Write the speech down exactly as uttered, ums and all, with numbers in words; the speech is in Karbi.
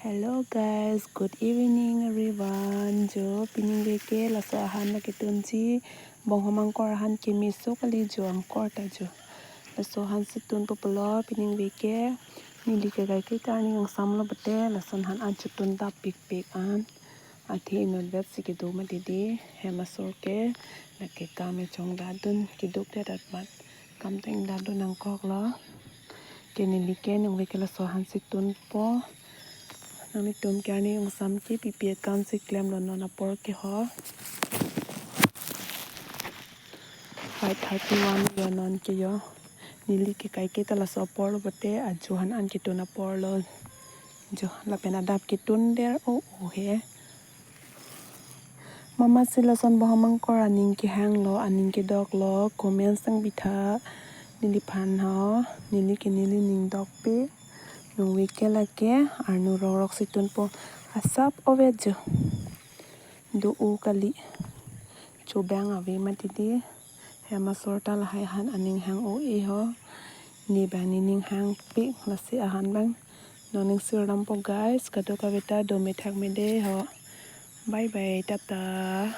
Hello guys, good evening everyone. Jo, pining veke laso ahan lo ketunji, bonghom angkor ahan kemeso kali jo, angkor ta jo. Laso ahan si tunpo pulo pining veke. Neli ke kaike ta aning angsam lo bate, lason ahan an chotun dap pikpik an. Athe inut vet si kedo mati dei, hem asor ke, lake kam echong dadun, keduk det atmat. Kam teng dadun nangkok lo. Ke neli ke nung veke laso ahan si tunpo. Nanglitum ke aning angsam ke pipi akam si klemlo non apor ke ho. Five thirty-one lo non ke jo. Neli ke kaike ta laso apor lo bate, ajo ahan an ketun apor lo. Jo, lapen adap ketun der o o he. Mama si lason bonghom angkor aning kehang lo, aning kedok lo, comment sang pitha neliphan ho, neli ke neli ning dokpe. Nung veke lake, arnu rok rok si tunpo, asap ovet jo. Do o kali. Chobang ave mati dei. Hem asor ta lahai ahan aning hang o e ho. Ne bang nening hangpik lasi ahan bang. Non ning sir dampo guys. Kadokave ta dome thakme dei ho. Bye bye, tata.